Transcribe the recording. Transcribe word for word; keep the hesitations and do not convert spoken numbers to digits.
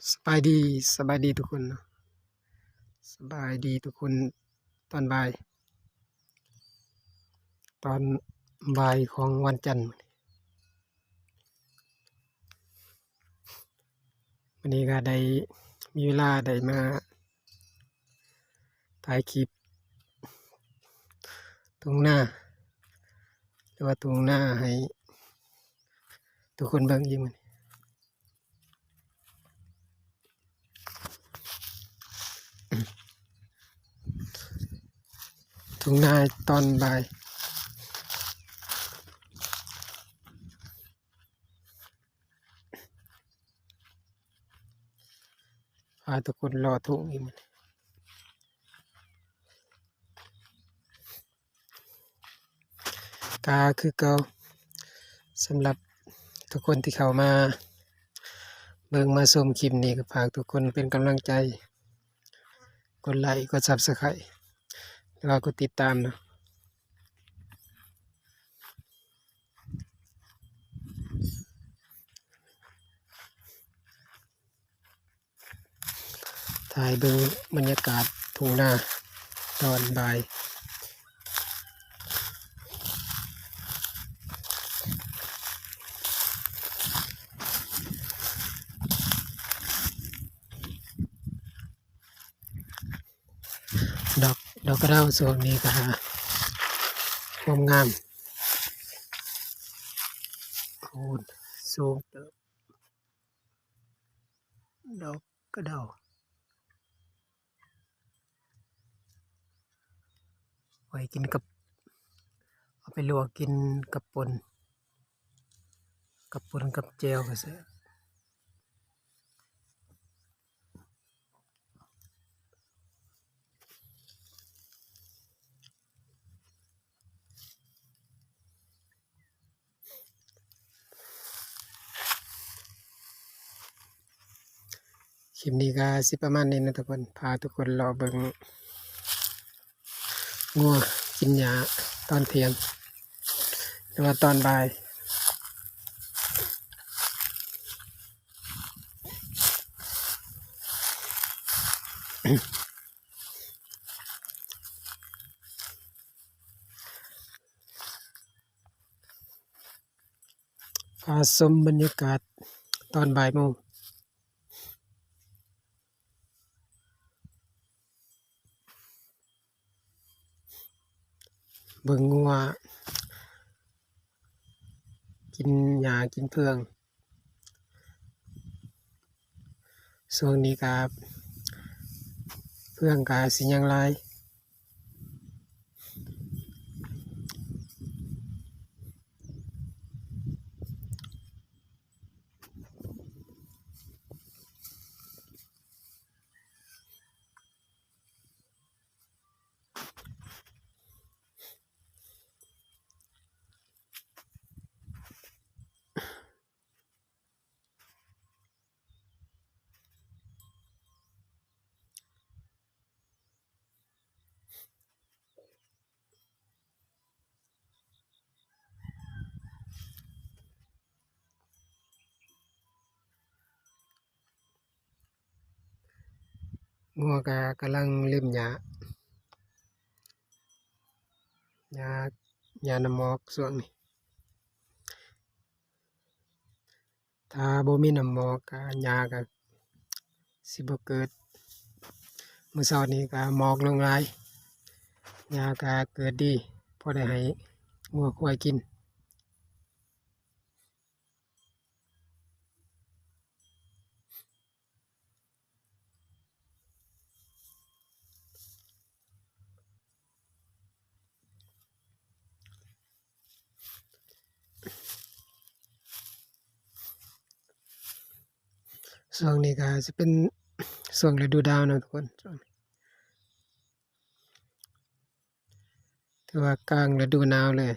สบายดี สบายดีทุกคนเนาะ สบายดีทุกคน ตอนบ่าย ตอนบ่ายของวันจันทร์ วันนี้ก็ได้มีเวลาได้มาถ่ายคลิปทุ่งนา หรือว่าทุ่งนาให้ทุกคนเบิ่งอีกมื้อนี้ ทุ่งนาตอนบ่าย พาทุกคนเลาะทุ่งอีกมื้อนี้ ก็คือเก่า สำหรับทุกคนที่เข้ามาเบิ่งมาชมคลิปนี้ ก็ฝากทุกคนเป็นกำลังใจ กดไลค์ กด Subscribe แล้วก็กดติดตามเนาะ ถ่ายเบิ่งบรรยากาศทุ่งนาตอนบ่าย ดอก ดอกกระเดาช่วงนี้ก็งามงาม โอ้ สูงเติบ ดอกกระเดา ไว้กินกับ เอาไปลวกกินกับป่น กับป่นกับแจ่วก็แซ่บ คลิปนี้ก็สิประมาณนี้นะทุกคน พาทุกคนเลาะเบิ่งงัวกินหญ้าตอนเที่ยง หรือว่าตอนบ่าย พาชมบรรยากาศตอนบ่ายโมง เบิ่งงัวกินหญ้ากินเฟือง ช่วงนี้ก็เฟืองก็สิยังหลาย งัวก็กำลังเล็มหญ้า หญ้า หญ้าน้ำหมอกช่วงนี้ ถ้าบ่มีน้ำหมอกก็หญ้าก็สิบ่เกิด มื้อเช้านี้ก็หมอกลงหลาย หญ้าก็เกิดดี พอได้ให้งัวควายกิน ช่วงนี้ก็สิเป็นช่วงฤดูหนาวเนาะทุกคน ช่วงนี้ ถือว่ากลางฤดูหนาวเลย